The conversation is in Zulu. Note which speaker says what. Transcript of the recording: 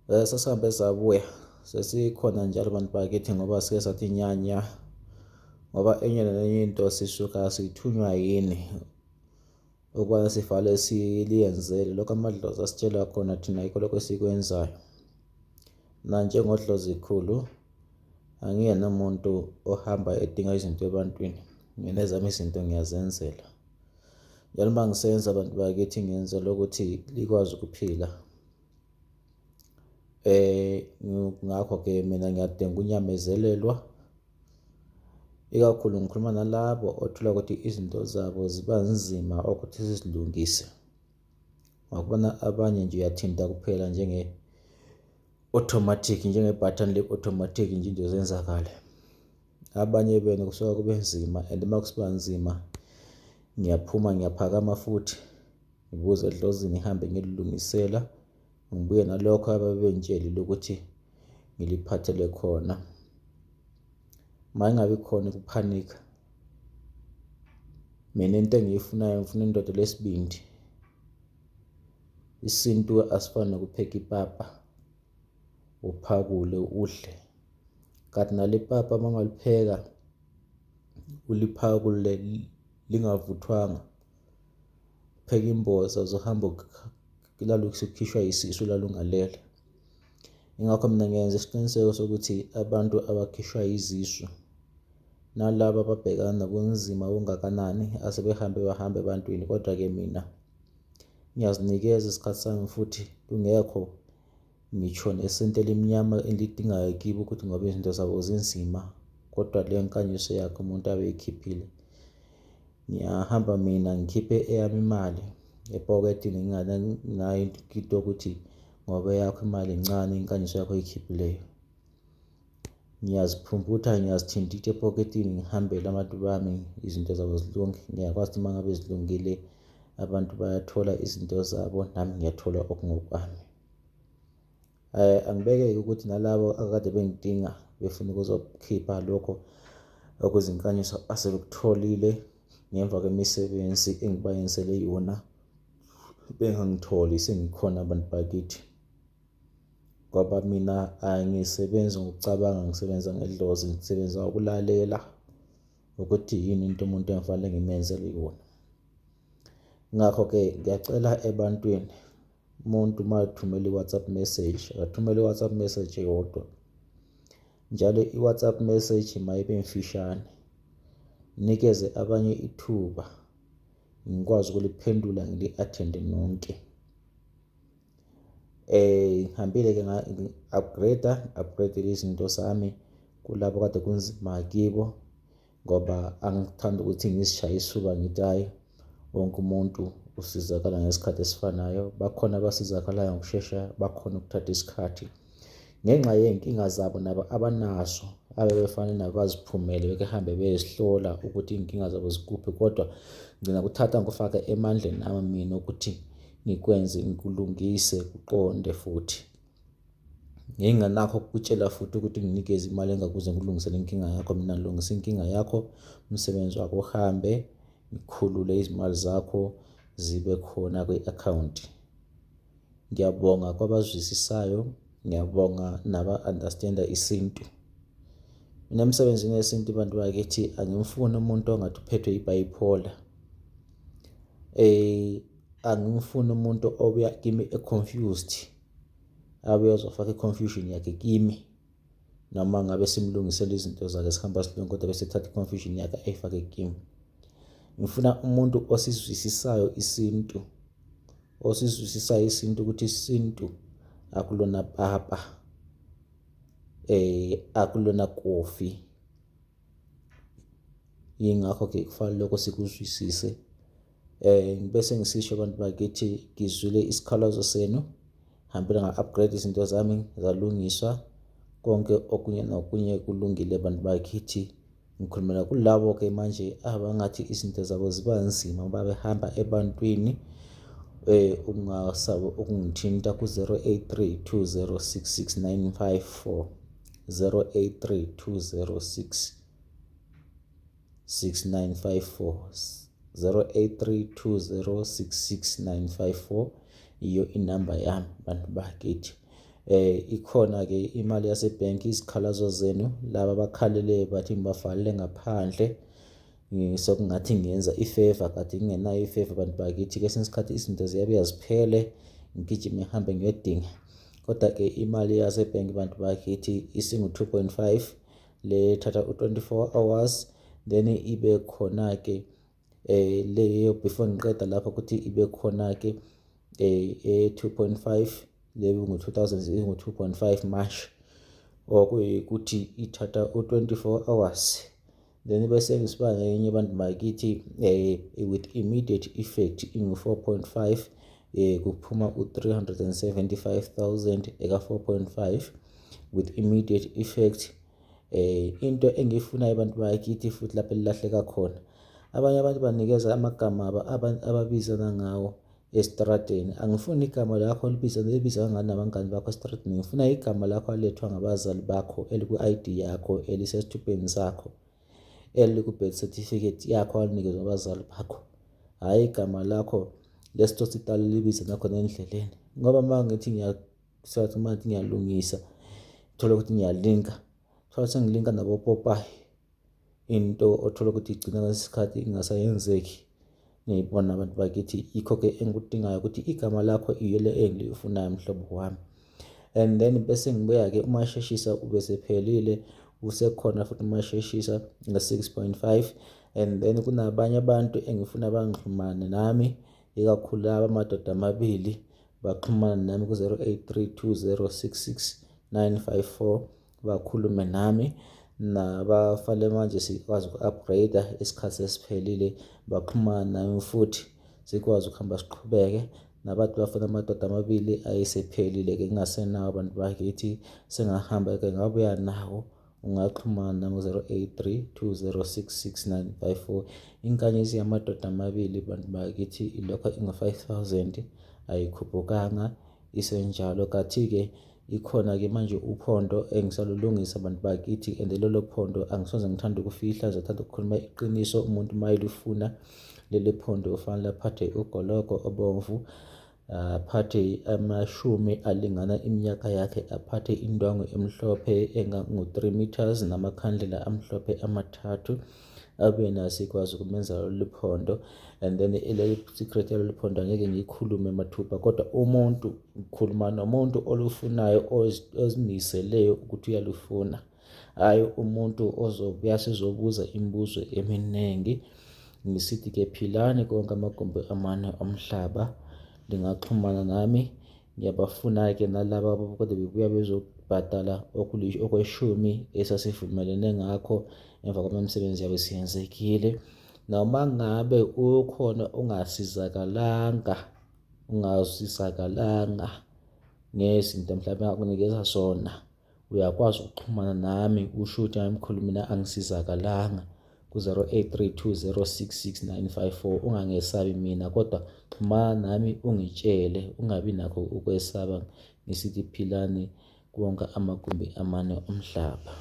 Speaker 1: Sesihambe sabuya sesikhona njalo bantu bakithi ngoba sike sathi nyanya ngoba enye nenye into sisuka sithunywa yini ukubana sifale siliyenzele lokho amadlozi asitshela khona thina yikho lokho esikwenzayo. Nanjengodlozi khulu angiyena umuntu ohamba edinga izinto ebantwini, mina ezami izinto ngiyazenzela. Njalo uma ngisenza bantu bakithi ngenzela ukuthi likwazi ukuphila. Ngakho-ke mina ngiyadinga ukunyamezelelwa, ikakhulu ngikhuluma nalabo othola ukuthi izinto zabo ziba nzima ukuthi sizilungise. Ngokubona abanye nje uyathinta kuphela njenge-automatic, njenge-button le-automatic nje into zenzakale. Abanye benu kusuka kube nzima and uma kusuka nzima ngiyaphuma ngiyaphakama futhi ngibuze edlozini ngihambe ngililungisela ngibuye nalokho ababengitshelile ukuthi ngiliphathele khona. Makungabi khona ukuphanika. Mina into engiyifunayo ngifuna indoda lesibindi. Isintu asifani nokupheka ipapa uphakule udle. Kanti nale papa uma ungalipheka uliphakule lingavuthwanga, upheke imboza uzohamba ulale usukhishwa isisu ulale ungalele. Yingakho mina ngiyenza isiqiniseko sokuthi abantu abakhishwa izisu nalaba ababhekana nobunzima obungakanani asebehambe bahamba ebantwini kodwa-ke mina ngiyazinikeza isikhathi sami futhi kungekho ngisho nesenti elimnyama elidingayo kibo ukuthi ngoba izinto zabo zinzima kodwa leyo nkanyiso yakhe umuntu abeyikhiphile. Ngiyahamba mina ngikhiphe eyami imali epoketini nginganayo into yokuthi ngoba eyakho imali incane inkanyiso yakho oyikhiphileyo. Ngiyaziphumputha ngiyazithintitha epoketini ngihambele abantu bami izinto zabo zilunge. Ngiyakwazi ukuthi uma ngabe zilungile abantu bayathola izinto zabo nami ngiyathola okungokwami. Angibeke-ke ukuthi nalabo akade bengidinga befuna ukuzokhipha lokho okuzinkanyiso asebekutholile ngemva kwemisebenzi engibayenzele yona bengangitholi sengikhona abantu bakithi ngoba mina angisebenzi ngokucabanga ngisebenza ngedlozi ngisebenza ngokulalela ukuthi yini into umuntu engifanele ngimenzele yona. Ngakho-ke ngiyacela ebantwini umuntu uma ethumela i-WhatsApp message akathumele i-WhatsApp message eyodwa njalo i-WhatsApp message mayibe mfishane nikeze abanye ithuba ngikwazi ukuliphendula ngili-athende nonke. Ngihambile ke nga-upgrade upgrade izinto zami kulabo kade kunzima kibo ngoba angithandi ukuthi ngizishaye isifuba ngithi hhayi wonke umuntu usizakala ngesikhathi esifanayo. Bakhona abasizakalayo ngokushesha, bakhona ukuthatha isikhathi ngenxa yey'nkinga zabo nabo abanazo abebefanele nabo baziphumele beke hambe beyozihlola ukuthi iy'nkinga zabo zikuphi kodwa ngigcina kuthatha ngikufake emandleni ami mina ukuthi ngikwenze ngikulungise kuqonde futhi. Nginganakho ukukutshela futhi ukuthi nginikeze imali engakuze ngikulungisele inkinga yakho mina ngilungisa inkinga yakho umsebenzi wakho uhambe ngikhulule izimali zakho zibe khona kwi-akhawunti. Ngiyabonga kwabazwisisayo, ngiyabonga naba-understand-a isintu. Mina emsebenzini wesintu bantu bakithi angimfuni umuntu ongathi uphethwe i-bipolar. Angimfuni umuntu obuya kimi e-confused, abuye azofaka i-confusion yakhe kimi noma ngabe simlungisela izinto zakhe sihamba silunge kodwa bese ethatha i-confusion yakhe ayifake kimi. Ngifuna umuntu osizwisisayo isintu, osizwisisayo isintu ukuthi isintu akulona papa, akulona kofi. Yingakho-ke kufanele lokho sikuzwisise. Ngibe sengisisho abantu bakithi ngizwile isikhalazo senu, hambile nga-upgrade izinto zami zalungiswa konke okunye nokunye kulungile bantu bakithi. Ngikhulumela kulabo-ke manje abangathi izinto zabo ziba nzima ngoba behamba ebantwini ungasabi ukungithinta ku-083 206 6954 083 206 6954 083 206 6954 iyo inamba yami bantu bakithi. Ikhona-ke imali yasebhenki, izikhalazo zenu laba abakhalele bathi ngibavalele ngaphandle, sokungathi ngiyenza i-favour kade ngingenayo i-favour bantu bakithi. Kwesinye isikhathi izinto ziyabuya ziphele, ngigijime ngihambe ngiyodinga. Kodwa-ke imali yasebhenki bantu bakithi isingu-2.5 le ethatha u-24 hours, then ibe khona-ke leyo before ngiqeda lapho ukuthi ibe khona-ke e-2.5 le ngu-2000 ingu-2.5 manje, okuyikuthi ithatha u-24 hours. Then bese kusiba nenye bantu bakithi with immediate effect ingu-4.5, kuphuma u-375,000 eka-4.5 with immediate effect. Into engiyifunayo abantu bakithi futhi lapho elilahleka khona, abanye abantu banikeza amagama abo ababizana ngawo esitradeni. Angifuni igama lakho libiza ngani nabangani bakho esitradeni, ngifuna igama lakho alethwa ngabazali bakho, eliku-ID yakho, elisesithupheni sakho, eliku-birth certificate yakho alinikezwa abazali bakho, hhayi igama lakho lesitositali libiza nakhona endleleni. Ngoba uma ngithi ngiyasathi uma ngithi ngiyalungisa, thola ukuthi ngiyalinka, thola sengilinka nabopopayi, into othola ukuthi igcina ngalesi sikhathi ingasayenzeki. Niyibona abantu bakithi, yikho-ke engikudingayo ukuthi igama lakho iyilo engilifunayo mhlobo wami. And then bese ngibuya-ke umasheshisa ubesephelile, usekhona futhi umasheshisa nga-6.5. And then kunabanye abantu engifuna bangixhumane nami, ikakhulu laba amadoda amabili, baxhumane nami ku-083 206 6954, bakhulume nami nabafale manje sikwazi uku-upgrade-a isikhathi sesiphelile, baxhumane nami futhi sikwazi ukuhamba siqhubeke. Nabantu bafuna amadoda amabili ayesephelile-ke ngingasenawo abantu bakithi, sengahamba-ke ngabuya nawo. Ungaxhumana nami ku-083 206 6954. Inkanyezi yamadoda amabili bantu bakithi ilokho ingu-5,000, ayikhuphukanga, isenjalo. Kathi-ke ikhona-ke manje uphondo engisalulungisa bantu bakithi, and lolo phondo angisoze ngithanda ukufihla, ngizothanda ukukhuluma iqiniso. Umuntu uma elifuna leli phondo ufanele aphathe ugologo obomvu, aphathe amashumi alingana iminyaka yakhe, aphathe indwangu emhlophe engangu-3 meters namakhandlela amhlophe amathathu, abe naso sikwazi ukumenza lolu phondo. And then leli secret yalolu phondo angeke ngiyikhulume mathupha, kodwa umuntu ngikhuluma nomuntu olufunayo, ozimiseleyo ukuthi uyalufuna, hhayi umuntu ozobuya sizobuza imibuzo eminingi. Ngisithi-ke philani konke amagumbi amane omhlaba, lingaxhumana nami. Ngiyabafuna-ke nalaba kodwa bebuya bezobhadala okweshumi esasivumelene ngakho emva kwemisebenzi yabo isiyenzekile. Noma ngabe ukhona ongasizakalanga, ungasizakalanga ngezinto mhlawumbe engakunikeza zona, uyakwazi ukuxhumana nami usho ukuthi hayi mkhulu mina angisizakalanga ku-083 206 6954. Ungangesabi mina, kodwa xhumana nami ungitshele, ungabi nakho ukwesaba. Ngisithi philani konke amagumbi amane omhlaba.